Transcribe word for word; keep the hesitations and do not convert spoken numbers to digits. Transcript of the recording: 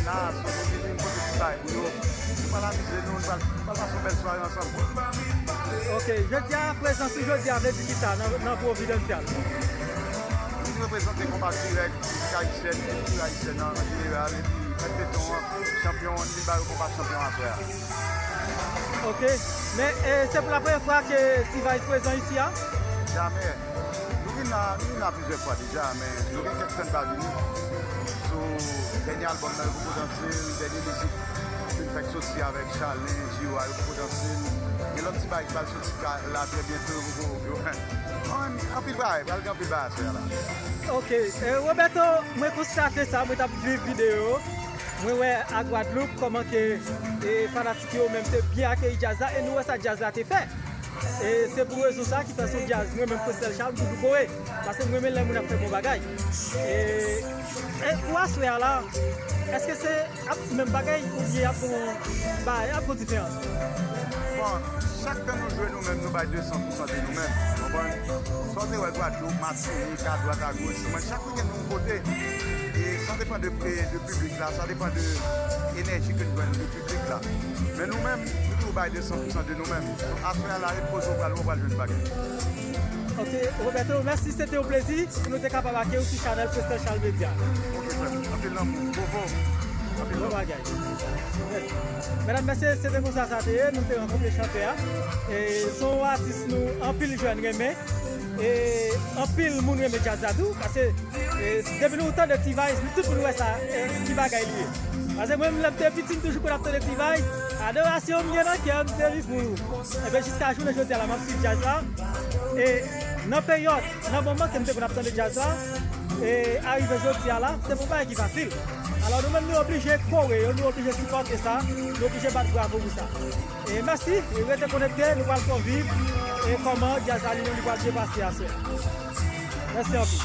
La, so nou vini, nou pote ti bagay pou yo. Nou pral amize nou, nou pral, nou pral pase yon bèl sware ansanm. Ok, jodi a, prezans ou jodi a vle di kisa nan, nan Providancial? Nou vin reprezante konpa dirèk, mizik ayisyèn, kilti ayisyèn an, an jeneral, epi fèt beton an, chanpyon an, nou vin ba yo konpa chanpyon aswè a. Ok, men eh, se pou la premyè fwa ke T-Vice prezan isi a? Jamè. Nou vin la, nou vin la plizyè fwa deja, men nou gen kèk fè n pa vini. Sou dènye albòm nan, yo poko danse l, dènye mizik fin fèk soti avèk Chalin, Jiwa, yo poko danse l. Gen lòt ti bagay ki pral soti la trè byento, yo poko, yo, anpil bagay, pral gen anpil bagay aswè a la. Ok, eh, Roberto, mwen konstate sa, mwen t ap viv videyo. Mwen wè a Gwadloup kòman ke eh, fanatik yo menm te byen akeyi djaz la, e nou wè sa djaz la te fè. E se pou rezon sa ki fè se yon djaz mwen menm Fresnel Charles m toujou kore. Paske m renmen lè moun ap fè bon bagay. E, e pou aswè a la, èske se ap menm bagay oubyen ap gon bay, ap gon diferans? Bon, chak tan nou jwe nou menm, nou bay de san pou san de nou menm. Konprann? Sa w te wè Gwadloup, Matinik, adwat, agoch, nou menm, chak wikenn nou yon kote. E sa depann de, de piblik la, sa depann de enèji ke n jwenn de piblik la. Men nou menm, nou toujou bay de san pou san de nou menm. Aswè a la, repoze w, pral wè, w pral jwenn bagay. Ok, Roberto, mèsi, se te yon plezi pou nou te kapab akeyi w sou chanèl Fresnel Charles Media. Ok, frè m, anpil lanmou, bovo, anpil love. Bon bagay. Mèsi. Medam, mesye, se te konsa sa te ye, nou te rankontre chantè a. E se yon atis nou anpil jèn renmen. E anpil moun renmen djaz la tou, paske e, depi nou tande T-Vice, nou tout moun wè sa, e, ki bagay li ye. Paske mwen menm, lè m te piti, m toujou konn ap tande T-Vice. Adorasyon m gen nan kè m, m te vin pou ou. Enben, jiska jounen jodi a la, m ap swiv djaz la. E nan peryòd, nan moman ke m te konn ap tande djaz la, e arive jodi a la, se pa yon bagay ki fasil. Alò, nou menm, nou oblije kore yo, nou oblije sipòte sa, nou oblije bat bravo pou sa. E mèsi, e rete konekte, nou pral fè w viv e kòman djaz la li menm li pral byen pase aswè a. Mèsi anpil.